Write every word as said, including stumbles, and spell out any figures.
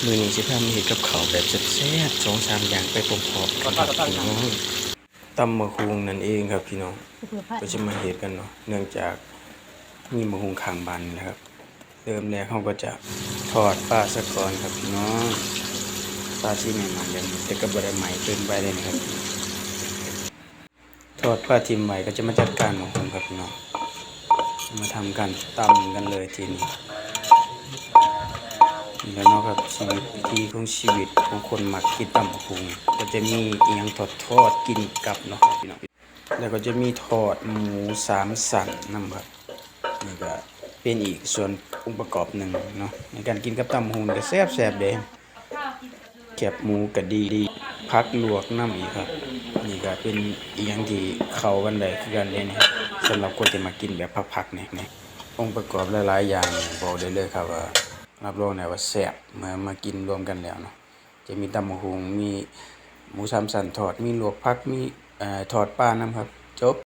มื้อนี้สิพามาเฮ็ดกับข้าวแบบแซ่บๆ สองสามอย่างไปพร้อมๆ กันครับพี่น้อง ตำบักหุ่งนั่นเองครับพี่น้อง ก็จะมาเฮ็ดกันเนาะ เนื่องจากมีบักหุ่งข้างบ้านนี่แหละครับ เริ่มแรกเราก็จะทอดปลาซะก่อนครับพี่น้อง ปลาสิใหม่ๆ แบบนี้ แต่ก็บ่ได้ใหม่เกินไปเลยนะครับ ทอดปลาทิ่มไว้ก็จะมาจัดการบักหุ่งครับพี่น้อง มาทำการตำกันเลยทีนี้ นี่แหละเนาะครับ ชีวิต วิถีของชีวิตของคนมักกินตำบักหุ่ง ก็จะมีอิหยังทอดๆ กินกับเนาะครับพี่น้อง แล้วก็จะมีทอดหมูสามสันนำครับ นี่ก็เป็นอีกส่วนองค์ประกอบหนึ่งเนาะ ในการกินกับตำบักหุ่งก็แซ่บๆ เด้ แคบหมูก็ดี ผักลวกนำอีกครับ นี่ก็เป็นอิหยังที่เข้ากันได้คือกันเด้นี่ สำหรับคนที่มากินแบบผักๆ นี่ นี่ องค์ประกอบหลายๆ อย่างนี่บอกได้เลยครับว่า รับรองได้ว่าแซ่บ เมื่อมากินรวมกันแล้วเนาะ จะมีตำบักหุ่ง มีหมูสามสันทอด มีลวกผัก มี เอ่อ ทอดปลานำครับ จบ